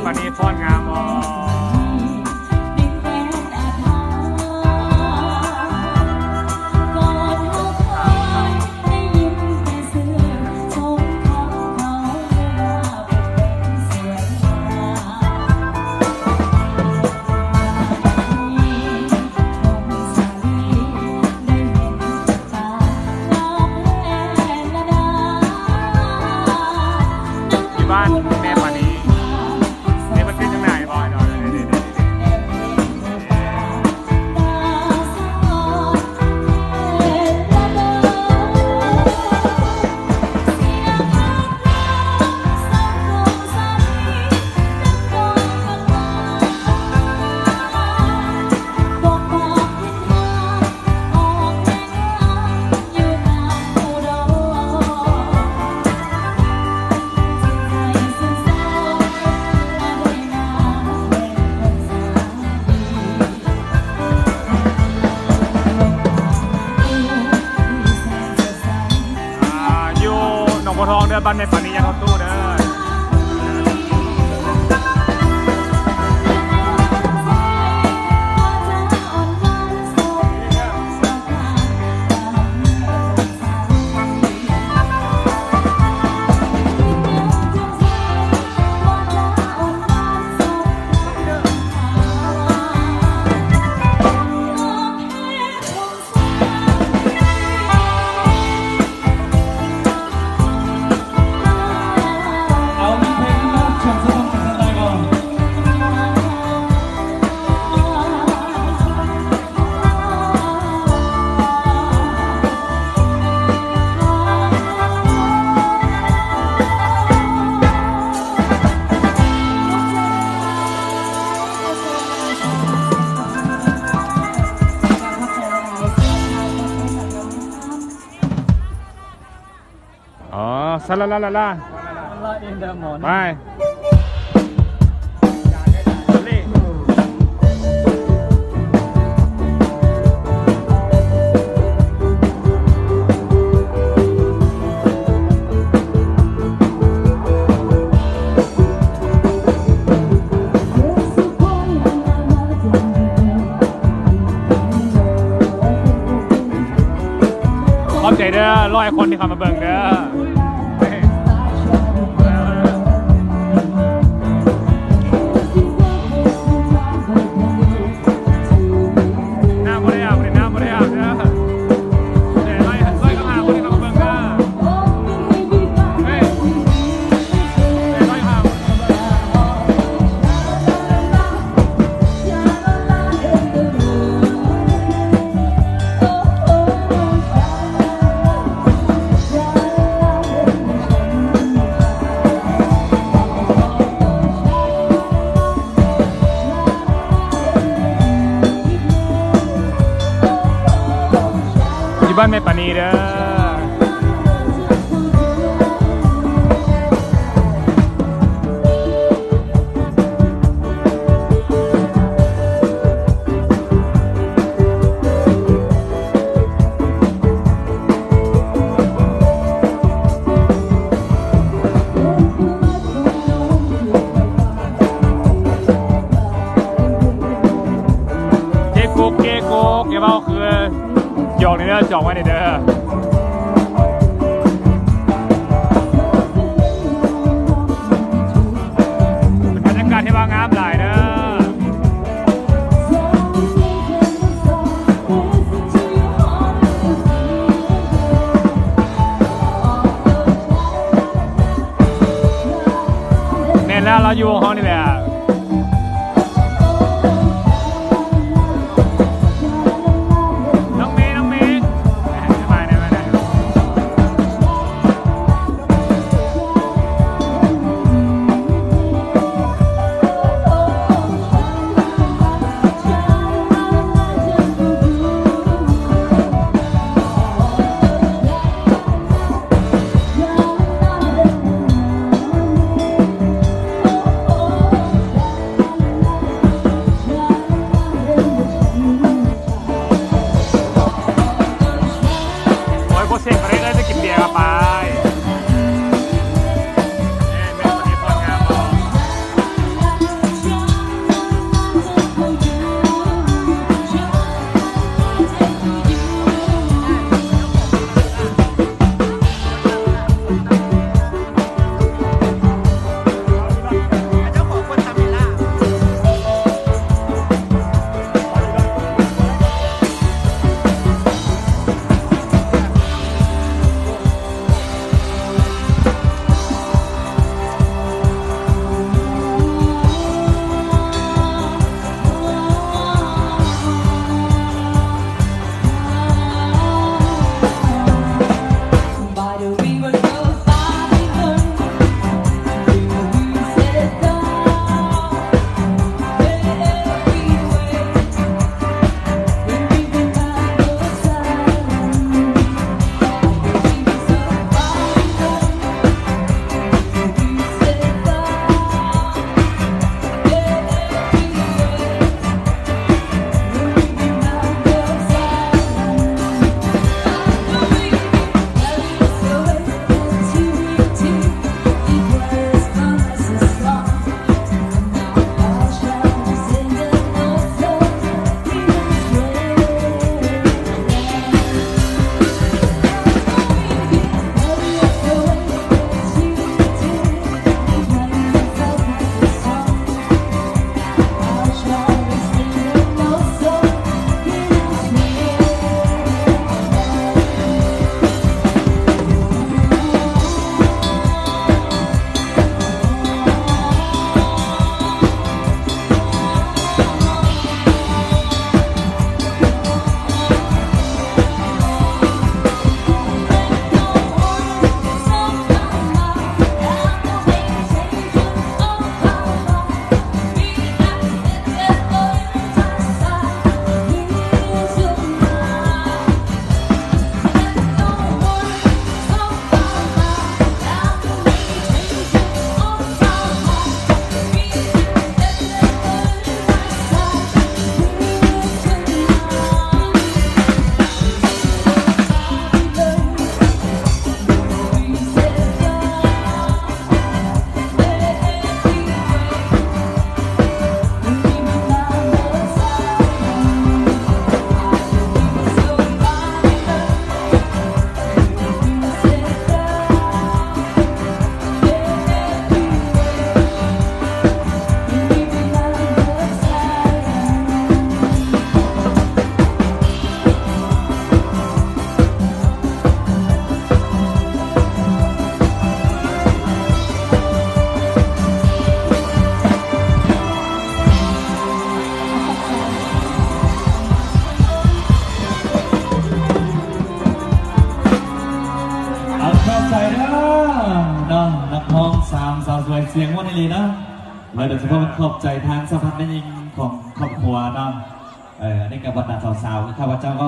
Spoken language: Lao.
ອັນນີ້ຟ້ອນງາມບໍ່? ຢູ່ບ້ານແມ່ປານີ ນີ້ມັນເປັນຈັ່ງໃດບໍ່? ຢູ່ໜອງບົວທອງເດີ ບ້ານແມ່ປານີ ຢ່າໂທດຕູ້ເດີ. ອໍ ຊາລາລາລາລາ ໄປ. ຂອບໃຈເດີ ຮ້ອຍຄົນທີ່ເຂົ້າມາເບິ່ງເດີ. ຢູ່ບ້ານແມ່ປານີເດີ. ເຈໂກກ ເຈໂກກ ຢ່າເວົ້າຄື ຈອງນີ້ເດີ ຈອງໄວ້ນີ້ເດີ. ເປັນບັນຍາກາດທີ່ວ່າງາມຫຼາຍເດີ. ແມ່ນແລ້ວ ລາວຢູ່ຫ້ອງນີ້ແຫຼະ. ນ້ອງເມ ນ້ອງເມ ສະບາຍດີ ສະບາຍດີ. ເນາະ ນັກຮ້ອງສາມສາວສວຍສຽງມ່ວນອີ່ຫຼີເນາະ ແລະໂດຍສະເພາະຂອບໃຈທາງສະພາແມ່ຍິງຂອງຄອບຄົວເນາະ ເອີ ອັນນີ້ກໍບັນດາສາວໆ ຂ້າພະເຈົ້າກໍ